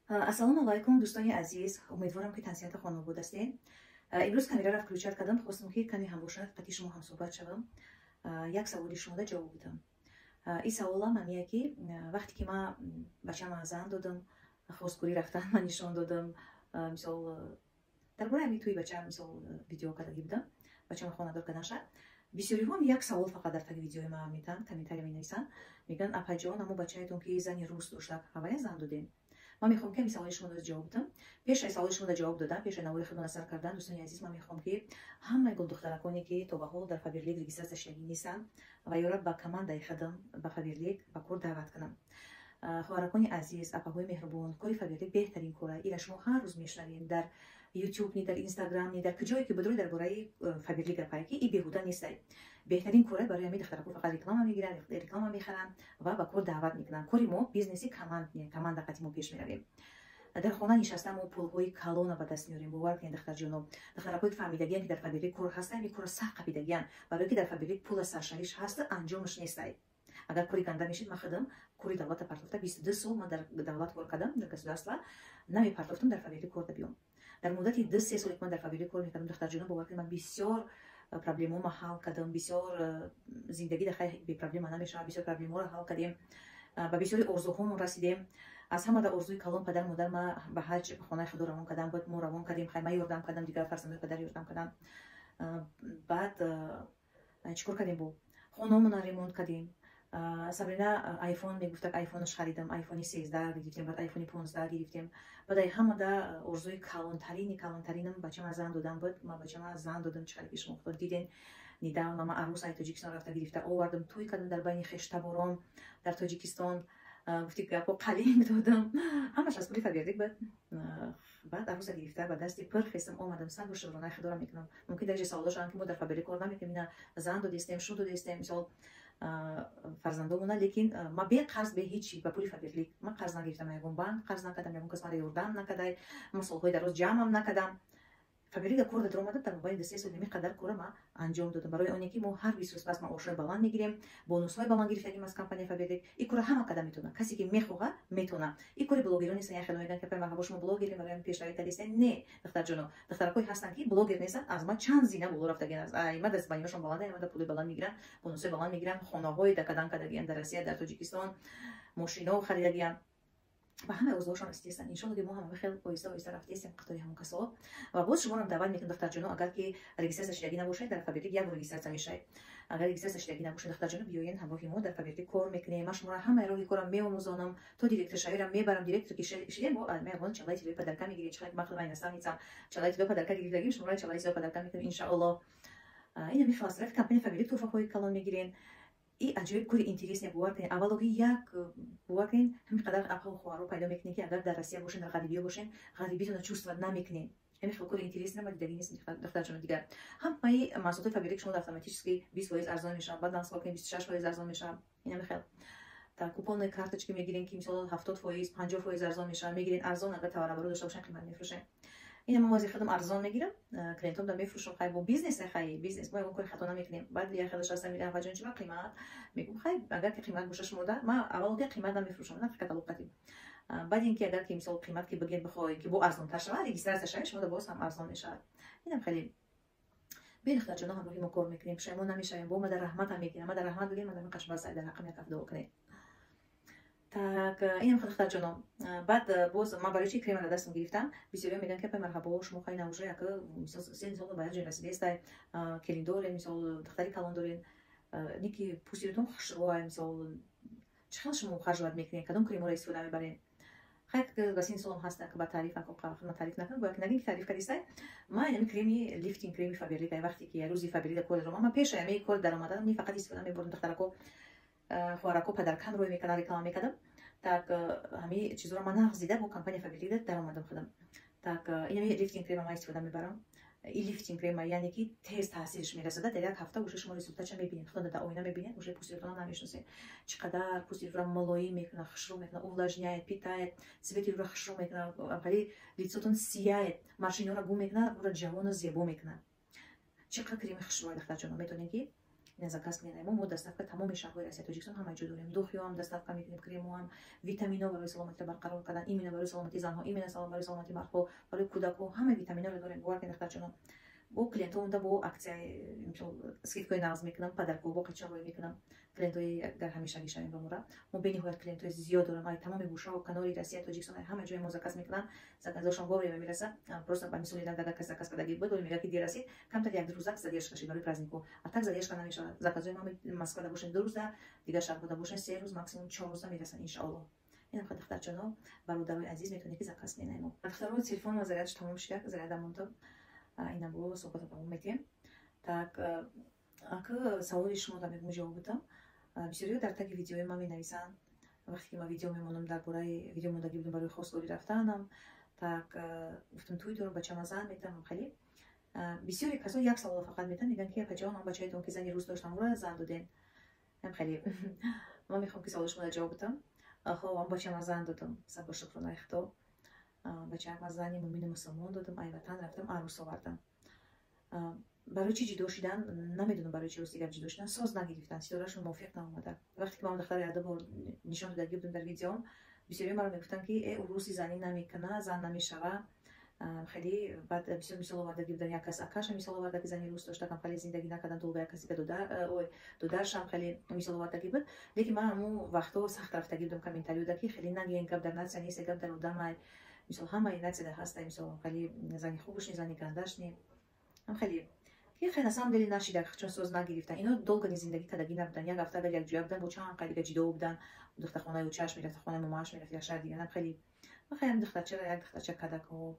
Ассалому алайкум, дӯстони азиз. Умедворам, ки тансиҳату хонобод ҳастед. Имрӯз камераро включать кардам, хостам, ки каме ҳам бошад, қати шумо ҳамсӯҳбат шавам, як саволи шумода ҷавоб бидам. Ин саволам ҳамия, ки вақте ки ман бачама зан додам, хостгорӣ рафтан ман нишон додам, мисол, дар бораи ҳамин тӯи бача, мисол, видео кардагӣ будам, бачама хонадор кардан шад. Бисёриҳом як савол фақат дар таги видеои ман метаҳанд, комментария менависанд, мегӯянд: «Апаҷон, ҳамо бачаетон, ки зани рус дошта, аввалин зан додем?» Ман мехоҳам, ки ҳамин саволи шуморо ҷавоб дам. Пешаи саволи шуморо ҷавоб додам, пешаи навори худро назар кардан, дӯстони азиз, ман мехоҳам, ки ҳамаи гулдухтараконе, ки то ба ҳол дар Фаберлик регистрация шудагӣ нестанд, ва ёра ба командаи худам, ба Фаберлик, ба кор даъват кунам. Хоҳаракони азиз, апаҳои меҳрубон, кори Фаберлик беҳтарин кора. Ира шумо ҳар рӯз мешунавед дар Ютуб, ни дар Инстаграм, ни дар куҷое ки бидоред, дар бораи Фаберлик гапае, ки и беҳуда нестай, беҳтарин кора. Барои ҳамин духтарако фақат реклама мегиранд, реклама мехаранд ва ба кор даъват мекунанд. Кори мо бизнеси командный, команда қати мо пеш меравем. Дар хона нишаста мо пулҳои калона ба даст меорем, бовар кунед, духтарҷоно. Духтаракое ки фаҳмидагиян, ки дар Фаберлик кор ҳаста, ин кора сахт қапидагиян, барое ки дар Фаберлик пула саршавиш ҳаста, анҷомаш нестай. Агар кори ганда мешид, ман худам кори давлата партофта, 22 сол ман дар давлат кор кардам, дар государство, намепартофтам дар Фаберлик кор да биём. Дар муддати 2-3 соле ки ман дар Фаберлик кор мекардам, духтарҷоно, бовар кунед, ман бисёр проблемаома ҳал кардам. Бисёр зиндагӣ дар хай бепроблема намешавад, бисёр проблемаҳоро ҳал кардем, ба бисёри орзуҳомон расидем. Аз ҳамада орзуи калон падар модар ма ба ҳаҷ, ба хонаи худо равон кардам буд. Мо равон кардем, хай, ман ёрдам кардам, дигар фарзандои падар ёрдам кардам. Баъд чӣ кор кардем? Бо хонаомона ремонт кардем. Сабрина айфон мегуфтак, айфонаш харидам, айфони 13 гирифтем, баъд айфони 15 гирифтем. Баъд ай ҳамада орзуи калонтарини калонтаринам бачама зан додам буд. Ман бачама зан додам, чӣ хеле ки шумо худо диден. Недавно ман арӯс ай Тоҷикистон рафта гирифта овардам, тӯй кардам дар байни хештаборон дар Тоҷикистон. Гуфти гапо, қалинг додам, ҳамаш аз пули Фаберлик. Баъд арӯса гирифта, ба дасти пир хестам омадам. Сад бор шукронаи худоро мекунам. Мумкин дар ҷо саволо шаванд, ки мо дар Фаберлик кор намекунем, ина зан додистем, шу додистем, мисол, фарзандомона, лекин ма бе қарз, бе ҳечи, ба пули Фаберлик. Ман қарз нагирифтам, ягон банк қарз накардам, ягон кас мара ёрдам накардай, ма солҳои дароз ҷамъам накардам. Фаберлика кор дар омадам, дар мобайни 2-3 сол ҳамин қадар кора ма анҷом додам. Барои оне ки мо ҳар 20 рӯз пас маошҳои баланд мегирем, бонусҳои баланд гирифтагим аз компания Фаберлик. Ин кора ҳама карда метавонад, касе ки мехоҳад, метавонад. Ин кори блогерон нестан. Як хело мегӯянд, ки марҳабо, шумо блогерем, барои пешравӣ кардистен. Не, духтарҷоно, духтаракое ҳастанд, ки блогер нестанд, аз ман чанд зина боло рафтагиан, ма дар званиёшон баланда, ма дар пули баланд мегиранд, бонусҳои баланд мегиранд, хонаҳои дакадан кардагиан дар Россия, дар Тоҷикистон, мошино харидагиан, ба ҳамаи орзуҳошон расидастанд. Иншолло, ки мо ҳама хел оҳиста оҳиста рафтестем қатори ҳамон касо. Ва боз шуморо даъват мекунам, духтарҷоно, агар ки регистрация шудагӣ набошед дар Фаберлик, як бор регистрация мешавед. Агар регистрация шудагӣ набошед, духтарҷоно, биёен ҳамроҳи мо, дар Фаберлик кор мекунем. Ман шуморо ҳамаи роҳи корам меомӯзонам, то директор шавиам мебарам. Директор ки шидем, бо ягон чалаи тилои подарка мегиред. Чалаи ман худам наставницам, чалаи тилои подарка гирифтагим, шуморо чалаи тилои подарка мекунем, иншаалло. Ина мехоҳам, аз тарафи компания Фаберлик тӯҳфаҳои калон мегирен. И аҷоиб кори интересне, бовар кунед. Аввалоги як, бовар кунед, ҳамин қадар апҳо, хоҳаро пайдо мекунед, ки агар дар Россия бошен, дар ғарибиё бошен, ғарибитонро чувствовать намекунед. Ҳамин хел кори интересне ма дидаги нест, духтарҷоно. Дигар ҳамаи маҳсулоти Фаберлик шумо автоматически 20% арзон мешавад, баъд насхо кунед, 26% арзон мешавад. Ина мехел так купонные карточки мегирен, ки мисол 70%, 50% арзон мешавад, мегирен арзон. Агар товароборот дошта бошен, қимат мефурӯшен. Ина ман вази худам арзон мегирам, клиентом да мефурӯшам. Хай, бо бизнес, хай, бизнес, мо ягон кори хато намекунем. Баъд як хелаш ҳаста, мегӯям: «Ваҷон, чиба қимат?» Мегӯм: «Хай, агар ки қимат боша шумода, ман аввало ки қимат намефурӯшам, нархи каталог қатим. Баъд ин ки агар ки мисол қимат ки бигем, бихоҳед ки бо арзонтар шавад, регистрация шавед, шумода боз ҳам арзон мешавад». Инам хеле биёед, духтарҷоно, ҳамроҳи мо кор мекунем, пушаймон намешавем. Бо мада раҳматам мекунем, мада раҳмат бигем, мада қашбаса дар ҳаққам як дуо кунед. Так, инам духтарҷоно. Баъд боз ман барои чи кремаро дастам гирифтам? Бисёриҳо мегӯянд, ки марҳабо, шумо хай на уже як мисол 3 сол ба як ҷой расидестай, келин дорем, мисол, духтари калон дорем, ники пӯстиротон хушрӯай, мисол, чӣ хел шумо харҷват мекунед, кадом кремҳоро истифода мебаред? Хай, ба сини солам ҳаста, ба таъриф ман таъриф накунам, бояд нагин ки таъриф кардистай. Ман инами креми лифтинг, креми Фаберлик, вақте ки рӯзи Фаберлика кор даромад, ман пеша ами кор даромадан ни фақат истифода мебурдам. Духтарако, хоҳарако падаркан рӯй мекардам, реклама мекардам. Так, ҳами чизоро ман нағз дида, бо компания Фаберлика даромадам худам. Так, инами лифтинг крема ман истифода мебарам. И лифтинг крема, яъне ки тез таъсираш мерасада, дар як ҳафта уже шумо результатша мебинед, худо дар оина мебинед, уже пӯстиятонро намешиносед. Чӣ қадар пӯстиро мулоим мекунад, хушрӯ мекунад, увлажняет, питает, цвети рӯро хушрӯ мекунад, аввали лицотон сияет, морщиноро гум мекунад, ӯро ҷавону зебо мекунад. Чӣ қадар креми хушрӯ, духтарҷоно, метавонед ки Ина заказ кунед. Мо доставка тамоми шаҳрҳои Россия, Тоҷикистон, ҳама ҷо дорем. Духиҳоам доставка мекунем, кремоам, витаминҳо барои саломатиро барқарор кардан, именно барои саломатии занҳо, именно барои саломатии мардҳо, барои кӯдакҳо, ҳама витаминҳоро дорем. Бовар кунед, духтарҷонон, бо клиентҳо онда бо акция, мисол, скидкаи нағз мекунам, подаркҳо бо қачон рӯй мекунам. Клиентҳои агар ҳамешагӣ шавем ба мора, мо бениҳоят клиентҳои зиёд дорам. Ай тамоми гӯшаву канори Россия, Тоҷикистон, ҳама ҷои мо заказ мекунанд. Заказошон вовремя мераса. Просто ба мисоли, агар кас заказ кардагӣ буд, мега ки дер расид, камтар як ду рӯзак задержка шид барои празднику, а так задержка намешавад. Заказои ма Москвада бошен 2 рӯза, дигар шаҳрҳода бошен 3 рӯз, максимум 4 рӯза мерасанд, иншоаллоҳ. Инам духтарҷоно, бародарои азиз, метавонед ки заказ кунед. Мо, духтаро, телефон зарядш тамом шуда, заряда монда. Инам бо суҳбата давом метиҳем. Так, ака, саволи шумо да мегӯм, ҷавоб будам. Бисёриҳо дар таги видеои ман менависанд, вақте ки ман видео мемонам, дар бораи видео мондагӣ будам барои хостгорӣ рафтанам. Так, гуфтам, тӯй дорам, бачама зан метам. Хеле бисёре касо як саволо фақат метан, мегӯянд ки апаҷон, он бачаетон ки зани рус доштам, ӯро зан доден. Хеле ман мехоҳам ки саволи шумо ҷавоб бидам. Хоб, он бачама зан додам, сабр, шукронаи Худо. Бачаама зани мумини мусулмон додам. Ай ватан рафтам, арӯс овардам. Барои чӣ ҷудо шидан, намедонам барои чӣ. Рости гап, ҷудо шидан, соз нагирифтан, ситорашон мувофиқ наомада. Вақте ки ман духтари ду бор нишон додагӣ будам дар видеом, бисёриҳо маро мегуфтанд, ки э, руси занӣ намекуна, зан намешава. Хеле баъд бисёр мисол овардагӣ будам. Як кас акаша мисол оварда, ки зани рус дошта, хеле зиндагӣ накардан долго. Як каси ой, додаршам хеле мисол овардагӣ буд. Лекин ман ҳамун вақтҳо сахт рафтагӣ будам комментариёда, ки хеле нагӯен, гап дар нация нест, гап дар одамай. Мисол, ҳамаи нацияда ҳаста, мисол, хеле зани хубаш не, зани гандаш не. Хеле ки хеле на самом деле нашида, чун соз нагирифтан. Ино долго не зиндагӣ кардагӣ набудан. Як ҳафта агар якҷоя будан, бо чанд қай дига ҷудо будан. Духтар хонаи учаш мерафт, хонаи момааш мерафт, як шаҳр дига. Хеле хеле духтарчара, як духтарча кадакҳо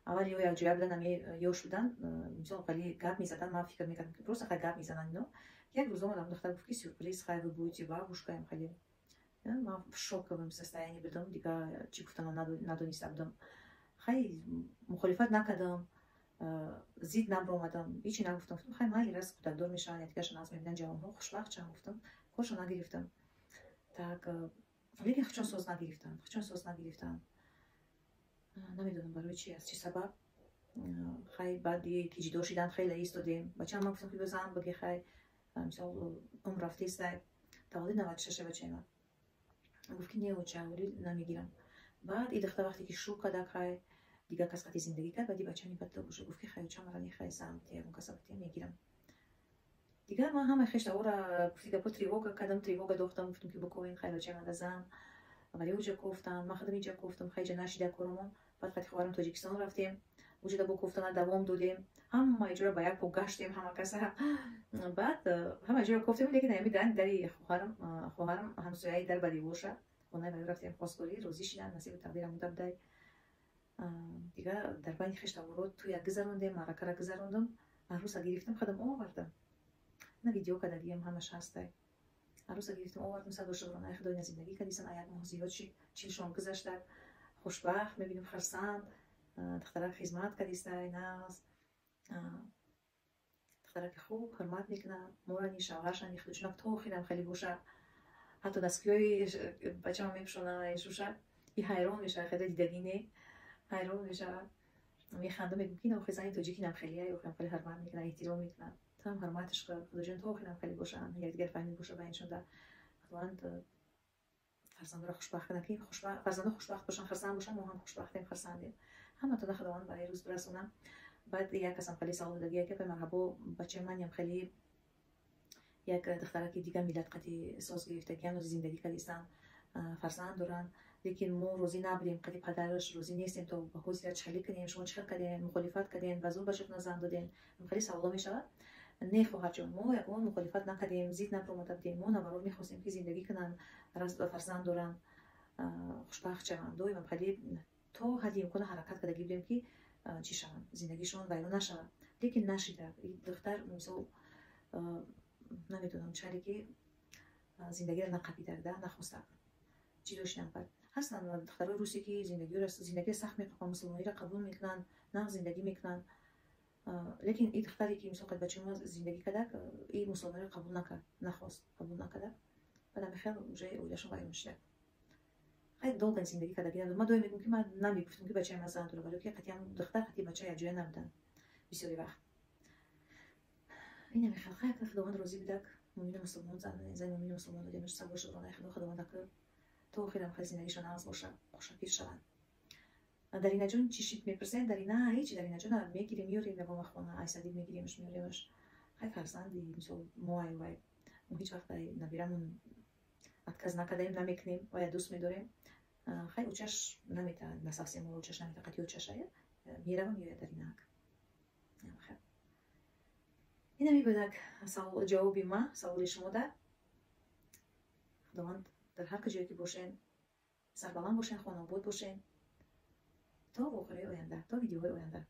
аввал ё якҷоя будан, ами ёш будан, мисол, хеле гап мезадан. Ман фикр мекардам, ки просто хеле гап мезананд ино. Як рӯз омадам, духтар гуфт, ки сюрприз, хай, вы будете бабушкой. Хеле ман в шоковом состоянии будам, дига чӣ гуфтанам надониста будам. Хай, мухолифат накардам, зид набаромадам, ҳечи нагуфтам. Гуфтам, хай, майли, раз кӯдакдор мешаванд, якдигарша нағз мебинанд, ҷавонҳо хушбахт шаванд, гуфтам, коршо нагирифтам. Так, лекин хучон соз нагирифтанд, хучон соз нагирифтанд. Намедонам барои чи, аз чӣ сабаб. Хай, баъди ки ҷудо шидан, хеле истодем. Бачаам, ман гуфтам, ки бизан баги, хай, мисол, умр рафтеста, таваллуди 96 бачаи ман. Гуфт, ки не, оча, вале намегирам. Баъд и духтар вақте ки шу кадак, хай, дигар кас қати зиндагӣ кард, баъди бачаами бад боша, гуфт, ки хай, оча, мара нехай, зан ягон каса бите, мегирам. Дигар ман ҳамаи хештаҳоро, гуфти гапо, тревога кардам, тревога дохтам. Гуфтам, ки бикӯен, хай, бачаи мада зан. Вале уҷа кофтам, ман худам иҷа кофтам, хай, ҷа нашида коромон. Баъд қати хоҳарам Тоҷикистон рафтем, уҷада бо кофтана давом додем. Ҳама ҷоро ба як по гаштем, ҳама каса. Баъд ҳама ҷоро кофтем, лекин ами дари хоҳарам, хоҳарам ҳамсояи дар ба деворша, хонаи ваё рафтем хостгорӣ, розӣ шидан, насибу тақдирам буда будай. Дигар дар байни хештаворо тӯя гузарондем, маъракара гузарондам, арӯса гирифтам, худам овардам. На видео кардагиам, ҳамаш ҳастай. Арӯса гирифтам, овардам, садо шукронаи Худо, ина зиндагӣ кардисан. А як моҳ зиёд шид, чилшон гузашта, хушбахт мебинем, хурсанд. Духтарак хизмат кардистай, нағз, духтараки хуб, ҳурмат мекунад морани, шавҳаршани, худчунак то охирам хеле боша. Ҳатто дастгиҳои бачаам мепӯшона, шуша и ҳайрон мешавад, хеле дидагӣ не, ҳайрон мешавад, механда, мегӯм, ки охи зани тоҷики нам хеле охирам хеле ҳурмат мекунад, эҳтиром мекунад. Ту ҳам ҳурматаш кун, Худоҷон, то охирам хеле бошанд, якдигар фаҳмӣ боша байншонда. Худованд фарзандоро хушбахт кунад, ки фарзандо хушбахт бошанд, хурсанд бошанд, мо ҳам хушбахтем, хурсандем. Ҳаматона Худованд ба рӯз бирасонам. Баъд як касам хеле савол додагия, ки марҳабо, бачаи маням хеле як духтараки дигар миллат қати соз гирифтагиан, зиндагӣ кардистанд, фарзанд доранд, лекин мо розӣ набудем, қати падараш розӣ нестем, то ба ҳозира чӣ хеле кунем, шумо чӣ хел кардем, мухолифат кардем, ба зур бачатона зан додем? Хеле саволо мешавад. Не, хоҳарҷон, мо ягон мухолифат накардем, зид набаромада будем. Мо наоборот мехостем, ки зиндагӣ кунанд, фарзанд доранд, хушбахт шаванд. Доимам хеле то ҳадди имкона ҳаракат кардагӣ будем, ки чӣ шаванд, зиндагишон вайрон нашавад, лекин нашида. Духтар, мисол, намедонам чаре ки зиндагиро нақабида, нахоста, ҷудо шидан. Баъд ҳастанд духтарои русе, ки зиндагиро сахт мекунанд, мусулмониро қабул мекунанд, нағз зиндагӣ мекунанд. Лекин и духтаре ки, мисол, қад бачаи мо зиндагӣ кардак, и мусулмониро қабул накард, нахост, қабул накарда. Баъд ҳамихел уже оилашон вайрон шуда. Хай, долго зиндагӣ кардагӣ надорам. Ман доим мегӯм, ки ман намегуфтам, ки бачаи ман зан дорад, вале ки қатъиян духтар қати бача якҷоя набуданд бисёри вақт. Инами хел. Хай, Худованд розӣ бидак, мумину мусулмон, зани мумину мусулмон додемаш, сабр шукронаи Худо. Худованд ака то охирам хел зиндагишон нағз боша, хушакир шаванд. Даринаҷон, чӣ шид мепурсед? Дарина ҳеҷ, Даринаҷона мегирем, меёрем ягон вақт хона, айсадид мегиремаш, меёремаш. Хай, фарзанди мисол моай вай, мо ҳеҷ вақт набирамон отказ накардаем, намекунем, вая дӯст медорем. Хай, учаш намета, на совсем учаш намета, қати учашая мерава, меояд Даринаак. Инами будак ҷавоби ма саволи шумода. Худованд дар ҳар куҷое ки бошен, сарбаланд бошен, хонаобод бошен. То вохӯраи оянда, то видеоҳои оянда.